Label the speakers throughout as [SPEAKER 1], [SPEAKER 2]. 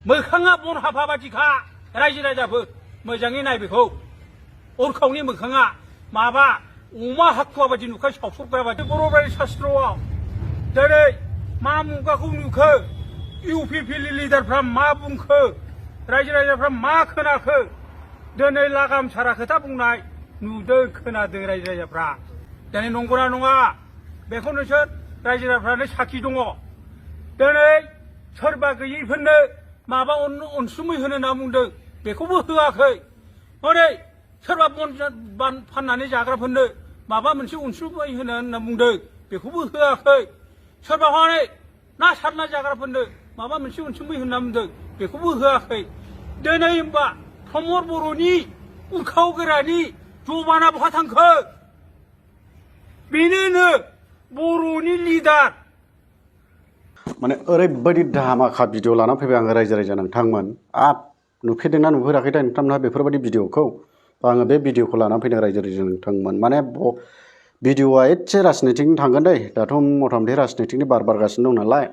[SPEAKER 1] मोखाङा बन हाफा बादिखा रायजो राजाफोर मोजाङै नाय बेखौ अरखावनि मोखाङा माबा अमा हाखुवा बादि नुखाय सावसुरग्रा बादि बर'बारि शास्त्रआव दिनै मा मुगाखौ नुखो इउपिपि लिडारफ्रा मा बुंखो रायजो राजाफ्रा मा खोनाखो दिनै लागाम सारा खोथा बुंनाय नुदों खोनादों रायजो राजाफ्रा दिनै नंगौना नङा बेखौ नोंसोर रायजो राजाफ्रानो साखि दङ दिनै सोरबा गैयैफोरनो माबा अनसुमै होनो होनना बुंदों बेखौबो होआखै हनै सोरबा बन फाननानै जाग्राफोरनो माबा मोनसे अनसुमै होनो होनना बुंदों बेखौबो होआखै सोरबा हनै ना सारना जाग्राफोरनो माबा मोनसे अनसुमै होनना बुंदों बेखौबो होआखै दिनै होनबा प्रमद बर'नि उरखाव गोरानि जबाना बहा थांखो बेनो बर'नि लिडार
[SPEAKER 2] माने ओरैबायदि धामाका भिडिअ लाना फैबाय आङो रायजो राजा नोंथांमोन नुफेरदोंना नुफेराखै नोंथांमोनहा बेफोरबायदि भिडिअखौ आङो बे भिडिअखौ लाना फैदों रायजो राजा नोंथांमोन माने भिडिअआ एसे राजनितिकनि थांगोन दै दाथ' मथा मथि राजनितिकनि बार बारगासिनो दं नालाय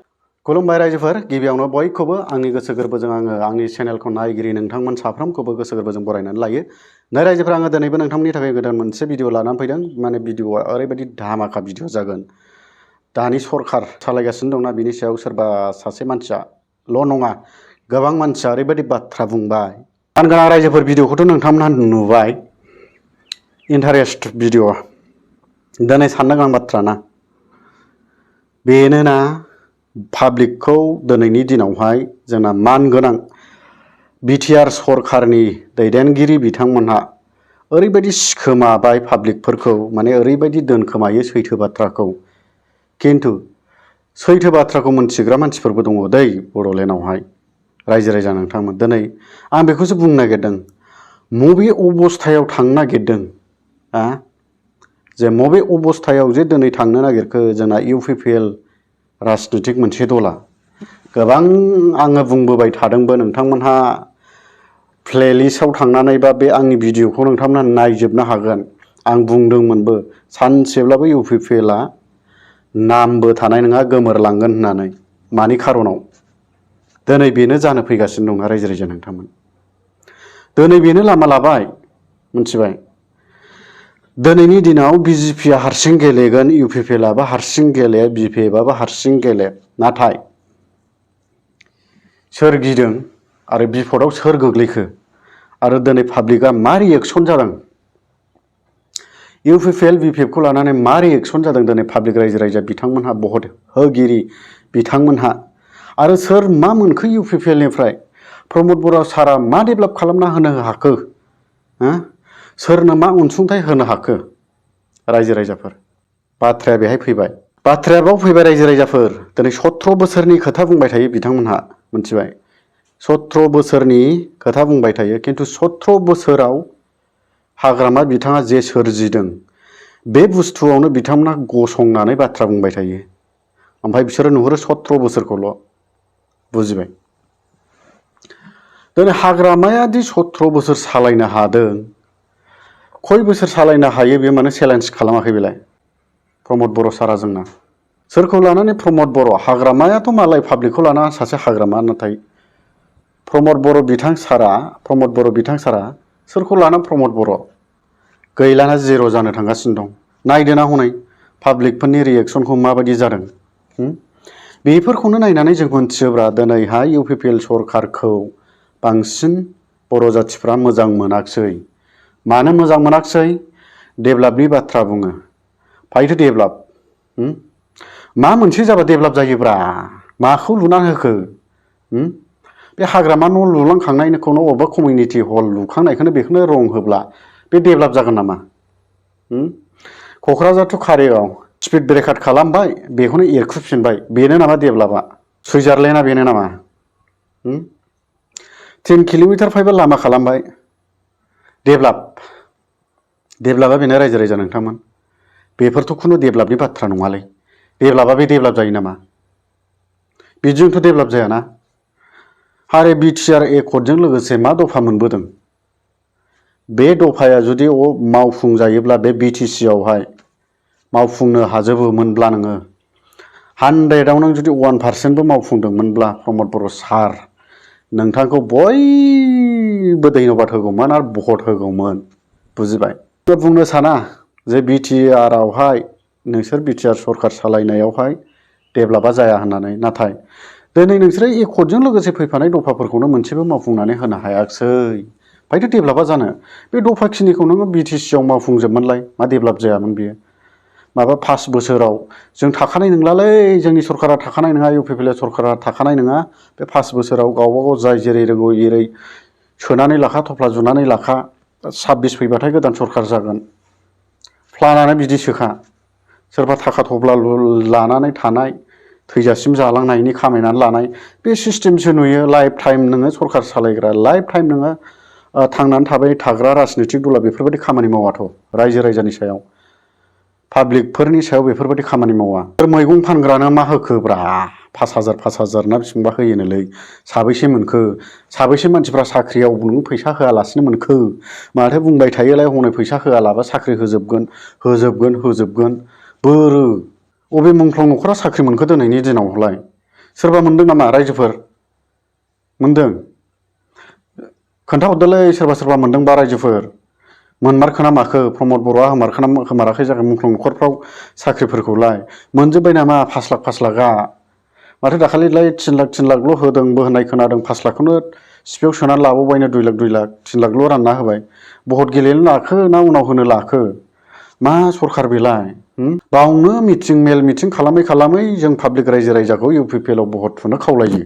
[SPEAKER 2] खुलुमबाय रायजोफोर गिबियावनो बयखौबो आंनि गोसो गोरबोजों आङो आंनि चेनेलखौ नायगिरि नोंथांमोन साफ्रोमखौबो गोसो गोरबोजों बरायनानै लायो नै रायजोफोर आङो दिनैबो नोंथांमोननि थाखाय गोदान मोनसे भिडिअ लानानै फैदों माने भिडिअआ ओरैबायदि धामाका भिडिअ जागोन दानि सरखार सालायगासिनो दंना बिनि सायाव सोरबा सासे मानसियाल' नङा गोबां मानसिया ओरैबायदि बाथ्रा बुंबाय गानगोनां रायजोफोर भिडिअखौथ' नोंथांमोनहा नुबाय इन्टारेस्ट भिडिअ दिनै साननो गोनां बाथ्राना बेनोना पाब्लिकखौ दिनैनि दिनावहाय जोंना मानगोनां बिटिआर सरखारनि दैदेनगिरि बिथांमोनहा ओरैबायदि सिखोमाबाय पाब्लिकफोरखौ माने ओरैबायदि दोनखोमायो सैथो बाथ्राखौ किन्तु सैथो बाथ्राखौ मोनथिग्रा मानसिफोरबो दङ दै बड'लेण्डआवहाय रायजो राजा नोंथांमोन दिनै आं बेखौसो बुंनो नागिरदों मबे अबस्थायाव थांनो नागिरदों जे मबे अबस्थायाव जे दिनै थांनो नागिरखो जोंना इउपिपिएल राजनितिक मोनसे दला गोबां आङो बुंबोबाय थादोंबो नोंथांमोनहा प्लेलिस्टआव थांनानै बा बे आंनि भिडिअखौ नोंथांमोनहा नायजोबनो हागोन आं बुंदोंमोनबो सानसेब्लाबो इउपिपिएलआ नामबो थानाय नङा गोमोरलांगोन होननानै मानि खारनाव दिनै बेनो जानो फैगासिनो दं रायजो राजा नोंथांमोन दिनै बेनो लामा लाबाय मिथिबाय दिनैनि दिनाव बिजेपिआ हारसिं गेलेगोन इउपिपिएलआबो हारसिं गेले बिपिएफआबो हारसिं गेले नाथाय सोर गिदों आरो बिपदआव सोर गोग्लैखो आरो दिनै पाब्लिकआ मा रिएक्सन जादों इउपिपिएल बिपिएफखौ लानानै मा रिएक्सन जादों दिनै पाब्लिक रायजो राजा बिथांमोनहा भट होगिरि बिथांमोनहा आरो सोर मा मोनखो इउपिपिएलनिफ्राय प्रमद बर' सारा मा डेभेलप खालामना होनो हाखो सोरनो मा अनसुंथाइ होनो हाखो रायजो राजाफोर बाथ्राया बेहाय फैबाय बाथ्राया बाव फैबाय रायजो राजाफोर दिनै 17 बोसोरनि खोथा बुंबाय थायो बिथांमोनहा मिथिबाय 17 बोसोरनि खोथा बुंबाय थायो खिन्थु 17 बोसोराव हाग्रामा बिथाङा जे सोरजिदों बे बुस्थुआवनो बिथांमोनहा गसंनानै बाथ्रा बुंबाय थायो ओमफ्राय बिसोरो नुहुरो 17 बोसोरखौल' बुजिबाय दिनै हाग्रामाया दि 17 बोसोर सालायनो हादों खय बोसोर सालायनो हायो बे माने चेलेन्ज खालामाखै बेलाय प्रमद बर' सारा जोंना सोरखौ लानानै प्रमद बर' हाग्रामायाथ' मालाय पाब्लिकखौ लाना सासे हाग्रामा नाथाय प्रमद बर' बिथां सारा सोरखौ लाना प्रमद बर' गैलाना जिर' जानो थांगासिनो दं नायदोना हनै पाब्लिकफोरनि रिएक्सनखौ माबायदि जादों बेफोरखौनो नायनानै जों मोनथियोब्रा दिनैहाय इउपिपिएल सरखारखौ बांसिन बर' जाथिफ्रा मोजां मोनाखसै मानो मोजां मोनाखसै डेभेलपनि बाथ्रा बुङो फाइथ डेभेलप मा मोनसे जाबा डेभेलप जायोब्रा माखौ लुनानै होखो बे हाग्रामा न' लुलांखांनायखौनो अबेबा कमिउनिटि हल लुखांनायखौनो बेखौनो रं होब्ला बे डेभेलप जागोन नामा क'क्राझार टु कारिगाव स्पिड ब्रेकार खालामबाय बेखौनो एरखुफिनबाय बेनो नामा डेभेलपआ सुइजारलेण्डआ बेनो नामा 10 किल'मिटार फाइबा लामा खालामबाय डेभेलपआ बेनो रायजो राजा नोंथांमोन बेफोरथ' खुनु डेभेलपनि बाथ्रा नङालै डेभेलपआ बे डेभेलप जायो नामा बिदिजोंथ' डेभेलप जायाना आरो बिटिआर एकर्डजों लोगोसे मा दफा मोनबोदों बे दफाया जुदि मावफुंजायोब्ला बे बिटिसिआवहाय मावफुंनो हाजोबोमोनब्ला नोङो 100आव नों जुदि 1% मावफुंदोंमोनब्ला प्रमद बर' सार नोंथांखौ बयबो धन्यबाद होगौमोन आरो भट होगौमोन बुजिबाय बुंनो साना जे बिटिआर आवहाय नोंसोर बिटिआर सरकार सालायनायावहाय डेभेलपा जाया होननानै नाथाय दिनै नोंसोरो एकर्डजों लोगोसे फैफानाय दफाफोरखौनो मोनसेबो मावफुंनानै होनो हायाखिसै फायथ' डेभेलपा जानो बे दफाखिनिखौ नोङो बिटिसिआव मावफुंजोबमोनलाय मा डेभेलप जायामोन बियो माबा 5 बोसोराव जों थाखानाय नंलालै जोंनि सरकारा थाखानाय नङा इउपिपिएल सरकारा थाखानाय नङा बे 5 बोसोराव गावबा गाव जाय जेरै रोंगौ एरै सोनानै लाखा थफ्ला जुनानै लाखा 26 फैबाथाय गोदान सरकार जागोन प्लानानो बिदिसोखा सोरबा थाखा थफ्ला लानानै थानाय थैजासिम जालांनायनि खामायनानै लानाय बे सिस्टेमसो नुयो लाइफ टाइम नोङो सरकार सालायग्रा लाइफ टाइम नोङो थांनानै थाबाय थाग्रा राजनितिक दला बेफोरबायदि खामानि मावाथ' रायजो राजानि सायाव पाब्लिकफोरनि सायाव बेफोरबायदि खामानि मावा मैगं फानग्रानो मा होखोब्रा 5,000 ना बेसेबांबा होयोनोलै साबैसे मोनखो साबैसे मानसिफ्रा साख्रियाव नों फैसा होआलासिनो मोनखो माथो बुंबाय थायोलाय हनै फैसा होआलाबा साख्रि होजोबगोन बोरो अबे मुंख्लं न'खरा साख्रि मोनखो दिनैनि दिनावलाय सोरबा मोनदों नामा रायजोफोर मोनदों खोन्थाहरदोलै सोरबा मोनदोंबा रायजोफोर मोनमारखोना माखो प्रमद बर'आ होमाराखै जागोन मुंख्लं न'खरफ्राव साख्रिफोरखौलाय मोनजोब्बाय नामा 5 लाखआ माथो दाखालिलाय 3 लाखल' होदोंबो होननाय खोनादों 5 लाखखौनो सिफियाव सोनानै लाबावबायनो 2 लाख 3 लाखल' रानना होबाय भट गेलेनो लाखो ना उनाव होनो लाखो मा सरकार बेलाय बावनो मेल मिटिं खालामै जों पाब्लिक रायजो राजाखौ इउपिपिएल आव भट थुनो खावलायो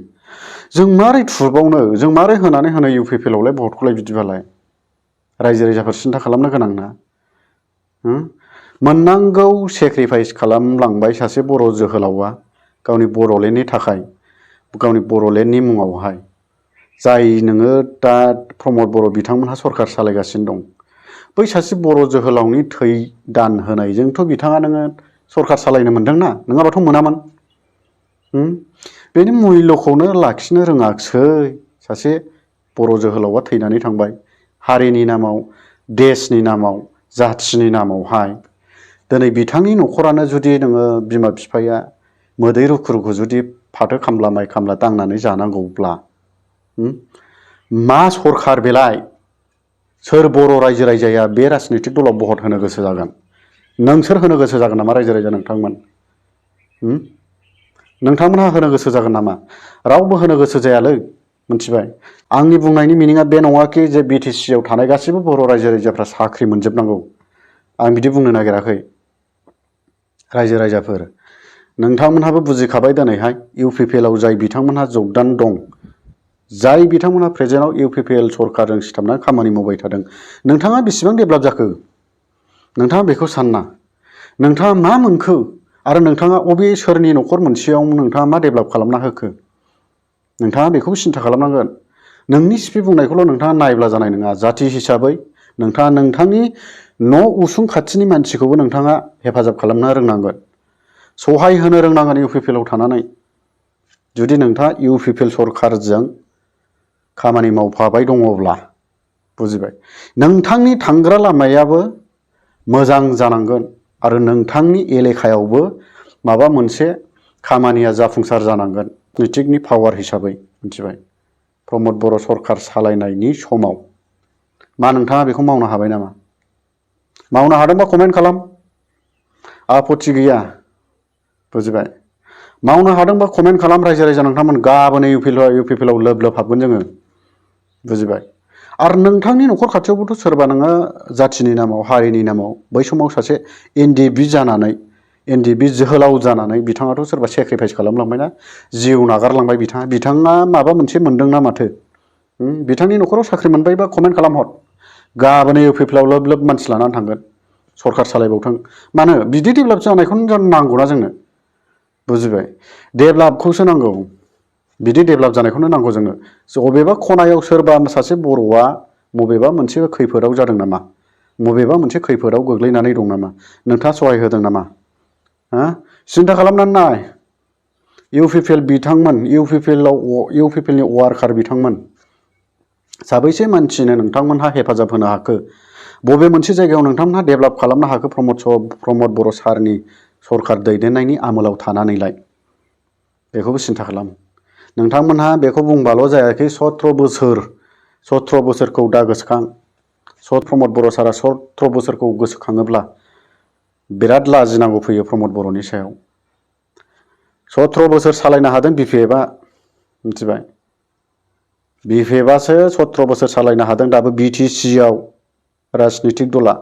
[SPEAKER 2] जों मारै थुबावनो जों मारै होनानै होनो इउपिपिएल आवलाय भटखौलाय बिदिबालाय रायजो राजाफोर सिन्था खालामनो गोनां ना मोननांगौ सेक्रिफाइस खालामलांबाय सासे बर' जोहोलावा गावनि बर'लेण्डनि थाखाय गावनि बर'लेण्डनि मुङावहाय जाय नोङो दा प्रमद बर' बिथांमोनहा सरकार सालायगासिनो दं बै सासे बर' जोहोलावनि थै दान होनायजोंथ' बिथाङा नोङो सरकार सालायनो मोनदोंना नङाबाथ' मोनामोन बेनि मुल्यखौनो लाखिनो रोङाखिसै सासे बर' जोहोलावा थैनानै थांबाय हारिनि नामाव देशनि नामाव जाथिनि नामावहाय दिनै बिथांनि न'खरानो जुदि नोङो बिमा बिफाया मोदै रुखु जुदि फाथो खामला माइ खामला दांनानै जानांगौब्ला मा सरकार बेलाय सोर बर' रायजो राजाया बे राजनितिक दलाव भट होनो गोसो जागोन नोंसोर होनो गोसो जागोन नामा रायजो राजा नोंथांमोनहा होनो गोसो जागोन नामा रावबो होनो गोसो जायालै मिथिबाय आंनि बुंनायनि मिनिङा बे नङाखि जे बिटिसि आव थानाय गासैबो बर' रायजो राजाफ्रा साख्रि मोनजोबनांगौ आं बिदि बुंनो नागिराखै रायजो राजाफोर नोंथांमोनहाबो बुजिखाबाय दिनैहाय इउपिपिएल आव जाय बिथांमोनहा जगदान दं जाय बिथांमोनहा प्रेजेन्टआव इउपिपिएल सरकारजों सिथाबनानै खामानि मावबाय थादों नोंथाङा बेसेबां डेभेलप जाखो नोंथाङा बेखौ सानना नोंथाङा मा मोनखो आरो नोंथाङा अबे सोरनि न'खर मोनसेयाव नोंथाङा मा डेभेलप खालामना होखो नोंथाङा बेखौ सिन्था खालामनांगोन नोंनि सिफि बुंनायखौल' नोंथाङा नायब्ला जानाय नङा जाथि हिसाबै नोंथाङा नोंथांनि न' उसुं खाथिनि मानसिखौबो नोंथाङा हेफाजाब खालामनो रोंनांगोन सहाय होनो रोंनांगोन इउपिपिएल आव थानानै जुदि नोंथाङा इउपिपिएल सरकारजों खामानि मावफाबाय दङब्ला बुजिबाय नोंथांनि थांग्रा लामायाबो मोजां जानांगोन आरो नोंथांनि एलेकायावबो माबा मोनसे खामानिया जाफुंसार जानांगोन राजनितिकनि पावार हिसाबै मिथिबाय प्रमद बर' सरकार सालायनायनि समाव मा नोंथाङा बेखौ मावनो हाबाय नामा मावनो हादोंबा कमेन्ट खालाम आपत्ति गैया बुजिबाय मावनो हादोंबा कमेन्ट खालाम रायजो राजा नोंथांमोन गाबोन इउपिपिएल आव लोब हाबगोन जोङो बुजिबाय आरो नोंथांनि न'खर खाथियावबोथ' सोरबा नोङो जाथिनि नामाव हारिनि नामाव बै समाव सासे एनडिएफबि जानानै एनडिएफबि जोहोलाव जानानै बिथाङाथ' सोरबा सेक्रिफाइस खालामलांबायना जिउ नागारलांबाय बिथाङा माबा मोनसे मोनदोंना माथो बिथांनि न'खराव साख्रि मोनबायबा कमेन्ट खालामहर गाबोन इउपिपिएल आव लोब मानसि लानानै थांगोन सरकार सालायबावथों मानो बिदि डेभेलप जानायखौनो नांगौना जोंनो बुजिबाय डेभेलपखौसो नांगौ बिदि डेभेलप जानायखौनो नांगौ जोंनो बबेबा खनायाव सोरबा सासे बर'आ बबेबा मोनसे खैफोदाव जादों नामा बबेबा मोनसे खैफोदाव गोग्लैनानै दं नामा नोंथाङा सहाय होदों नामा सिन्था खालामनानै नाय इउपिपिएल बिथांमोन इउपिपिएलनि वार्कार बिथांमोन साबैसे मानसिनो नोंथांमोनहा हेफाजाब होनो हाखो बबे मोनसे जायगायाव नोंथांमोनहा डेभेलप खालामनो हाखो प्रमद बर' सारनि सरकार दैदेननायनि आमोलाव थानानैलाय बेखौबो सिन्था खालाम नोंथांमोनहा बेखौ बुंबाल' जायाखै 17 बोसोरखौ दा गोसोखां प्रमद बर' सारा 17 बोसोरखौ गोसोखाङोब्ला बिराद लाजिनांगौ फैयो प्रमद बर'नि सायाव 17 बोसोर सालायनो हादों बिपिएफआ मिथिबाय बिपिएफआसो 17 बोसोर सालायनो हादों दाबो बिटिसिआव राजनितिक दला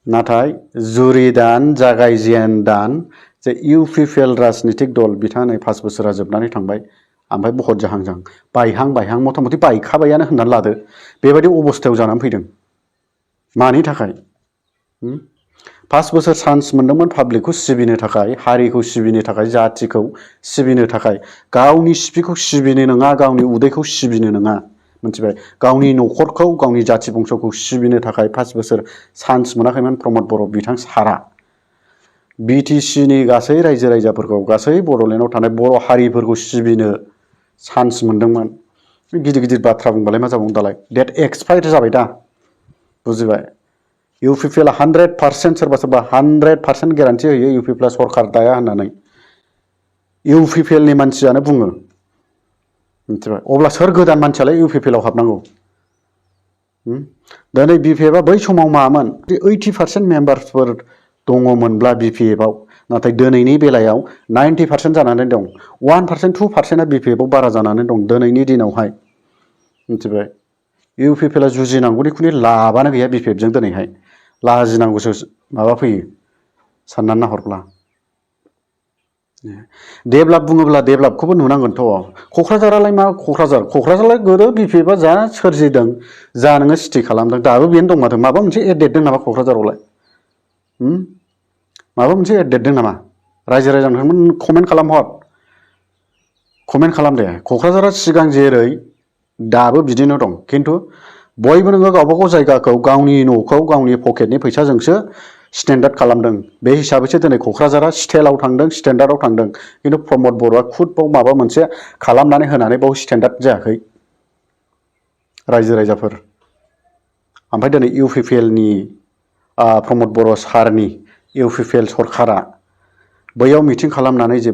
[SPEAKER 2] नाथाय जुरिदान जागायजेनदान जे इउपिपिएल राजनितिक दल बिथाङा 5 बोसोरा जोबनानै थांबाय ओमफ्राय बहुत जाहां बायहां मथा मथि बायखाबायानो होननानै लादो बेबायदि अबस्थायाव जानानै फैदों मानि थाखाय 5 बोसोर चान्स मोनदोंमोन पाब्लिकखौ सिबिनो थाखाय हारिखौ सिबिनो थाखाय जातिखौ सिबिनो थाखाय गावनि सिपिखौ सिबिनो नङा गावनि उदैखौ सिबिनो नङा मिथिबाय गावनि न'खरखौ गावनि जाति बंस'खौ सिबिनो थाखाय 5 बोसोर चान्स मोनाखैमोन प्रमद बर' बिथां सारा बिटिसिनि गासै रायजो राजाफोरखौ गासै बड'लेण्डआव थानाय बर' हारिफोरखौ सिबिनो चान्स मोनदोंमोन गिदिर गिदिर बाथ्रा बुंबालाय मा जाबावनो दालाय डेट एक्सपायार जाबाय दा बुजिबाय इउपिपिएल 100% सोरबा 100% गेरान्टि होयो इउपिपिएल सरकार दाया होननानै इउपिपिएलनि मानसियानो बुङो मिथिबाय अब्ला सोर गोदान मानसियालाय इउपिपिएलआव हाबनांगौ दिनै बिपिएफआ बै समाव मामोन 80% मेम्बार्सफोर दङमोनब्ला बिपिएफआव नाथाय दिनैनि बेलायाव 90% जानानै दं 1% 2%आ बिपिएफआव बारा जानानै दं दिनैनि दिनावहाय मिथिबाय इउपिपिएलआ जुजिनांगौनि खुनु लाबानो गैया बिपिएफजों दिनैहाय लाजिनांगौसो माबा फैयो साननानै नाहरब्ला डेभेलप बुङोब्ला डेभेलपखौबो नुनांगोनथ' क'क्राझारालाय मा क'क्राझारालाय गोदो बिपिएफआ जा सोरजिदों जा नोङो सिटि खालामदों दाबो बेनो दं माबा मोनसे एडेटदों नामा क'क्राझारावलाय माबा मोनसे एडेटदों नामा रायजो राजानो कमेन्ट खालाम दे क'क्राझारा सिगां जेरै दाबो बिदिनो दं खिन्थु बयबो नोङो गावबा गाव जायगाखौ गावनि न'खौ गावनि पकेटनि फैसाजोंसो स्टेन्डार्ड खालामदों बे हिसाबैसो दिनै क'क्राझारा स्टाइलाव थांदों स्टेन्डार्डआव थांदों खिन्थु प्रमद बर'आ खुद बाव माबा मोनसे खालामनानै होनानै बाव स्टेन्डार्ड जायाखै रायजो राजाफोर ओमफ्राय दिनै इउपिपिएलनि प्रमद बर' सारनि इउपिपिएल सरकारा बैयाव मिटिं खालामनानै जे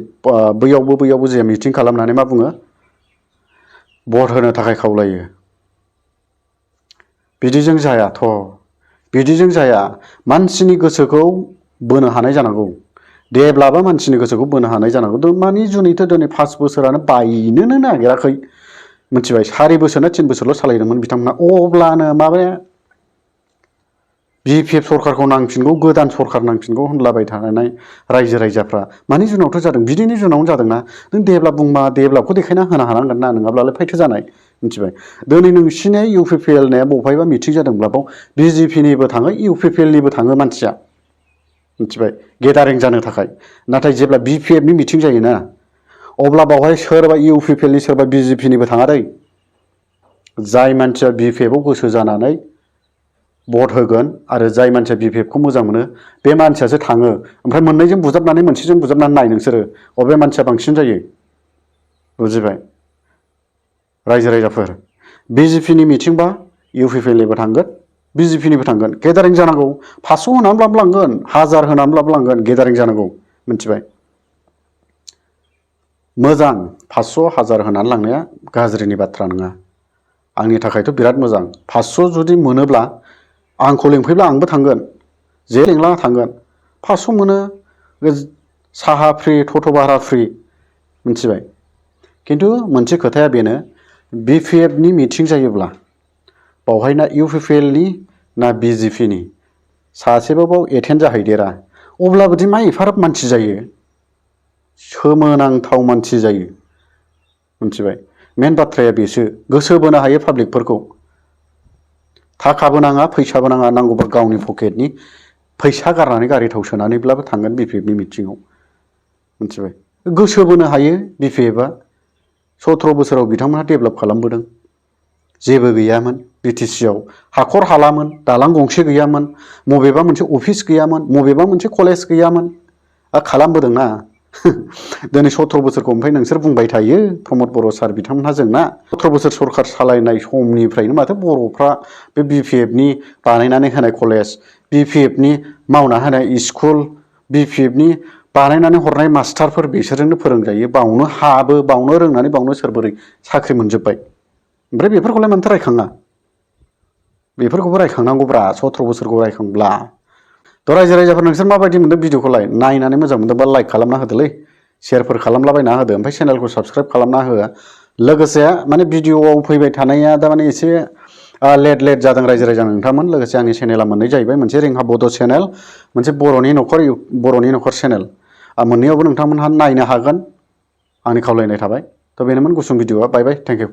[SPEAKER 2] बैयावबो जे मिटिं खालामनानै मा बुङो भट होनो थाखाय खावलायो बिदिजों जायाथ' बिदिजों जाया मानसिनि गोसोखौ बोनो हानाय जानांगौ देब्लाबा मानसिनि गोसोखौ बोनो हानाय जानांगौ मानि जुनैथ' दिनै 5 बोसोरानो बायनोनो नागिराखै मिथिबाय 4 बोसोर ना 3 बोसोरल' सालायदोंमोन बिथांमोना अब्लानो माबाया बिपिएफ सरकारखौ नांफिनगौ गोदान सरकार नांफिनगौ होनलाबाय थानाय रायजो राजाफ्रा मानि जुनावथ' जादों बिदिनि जुनावनो जादोंना नों डेभेलप बुंबा डेभेलपखौ देखायना होनो हानांगोन ना नङाब्लालाय फायथो जानाय मिथिबाय दिनै नोंसिनि इउपिपिएलनिया बबेहायबा मिटिं जादोंब्ला बाव बिजेपिनिबो थाङो इउपिपिएलनिबो थाङो मानसिया मिथिबाय गेदारिं जानो थाखाय नाथाय जेब्ला बिपिएफनि मिटिं जायोना अब्ला बावहाय सोरबा इउपिपिएलनि सोरबा बिजेपिनिबो थाङा दै जाय मानसिया बिपिएफआव गोसो जानानै भट होगोन आरो जाय मानसिया बिपिएफखौ मोजां मोनो बे मानसियासो थाङो ओमफ्राय मोननैजों बुजाबनानै मोनसेजों बुजाबनानै नाय नोंसोरो अबे मानसिया बांसिन जायो बुजिबाय रायजो राजाफोर बिजेपिनि मिटिंबा इउपिपिएलनिबो थांगोन बिजेपिनिबो थांगोन गेदारिं जानांगौ 500 होनानैब्लाबो लांगोन 1000 होनानैब्लाबो लांगोन गेदारिं जानांगौ मिथिबाय मोजां 500 1000 होनानै लांनाया गाज्रिनि बाथ्रा नङा आंनि थाखायथ' बिराद मोजां 500 जुदि मोनोब्ला आंखौ लिंफैब्ला आंबो थांगोन जे लिंलाङा थांगोन 500 मोनो साहा फ्रि टट' भारा फ्रि मिथिबाय खिन्थु मोनसे खोथाया बेनो बिपिएफनि मिटिं जायोब्ला बावहाय ना इउपिपिएलनि ना बिजेपिनि सासेबो बाव एटेन्ड जाहैदेरा अब्लाबोदि मा एफाराब मानसि जायो सोमोनांथाव मानसि जायो मिथिबाय मेन बाथ्राया बेसो गोसो बोनो हायो पाब्लिकफोरखौ थाखाबो नाङा फैसाबो नाङा नांगौबा गावनि पकेटनि फैसा गारनानै गारि थाव सोनानैब्लाबो थांगोन बिपिएफनि मिटिङाव मिथिबाय गोसो बोनो हायो बिपिएफआ 17 बोसोराव बिथांमोनहा डेभेलप खालामबोदों जेबो गैयामोन बिटिसिआव हाखर हालामोन दालां गंसे गैयामोन मबेबा मोनसे अफिस गैयामोन मबेबा मोनसे कलेज गैयामोन खालामबोदोंना दिनै 17 बोसोरखौ ओमफ्राय नोंसोर बुंबाय थायो प्रमद बर' सार बिथांमोनहा जोंना 17 बोसोर सरकार सालायनाय समनिफ्रायनो माथो बर'फ्रा बे बिपिएफनि बानायनानै होनाय कलेज बिपिएफनि मावना होनाय स्कुल बिपिएफनि बानायनानै हरनाय मास्टारफोर बिसोरजोंनो फोरोंजायो बावनो हाबो बावनो रोंनानै बावनो सोर बोरै साख्रि मोनजोब्बाय ओमफ्राय बेफोरखौलाय मानोथो रायखाङा बेफोरखौबो रायखांनांगौब्रा 17 बोसोरखौ रायखांब्ला थ' रायजो राजाफोर नोंसोर माबायदि मोनदों भिडिअखौलाय नायनानै मोजां मोनदोंबा लाइक खालामना होदोलै शेयारफोर खालामलाबायना होदो ओमफ्राय चेनेलखौ साबस्क्राइब खालामना हो लोगोसे माने भिडिअआव फैबाय थानाया दा माने एसे लेट जादों रायजो राजा नोंथांमोन लोगोसे आंनि चेनेला मोननै जाहैबाय मोनसे रिंहा बड' चेनेल मोनसे बर'नि न'खर चेनेल मोननैयावबो नोंथांमोनहा नायनो हागोन आंनि खावलायनाय थाबाय थ' बेनोमोन गुसुं भिडिअआ बाय बाय थेंक इउ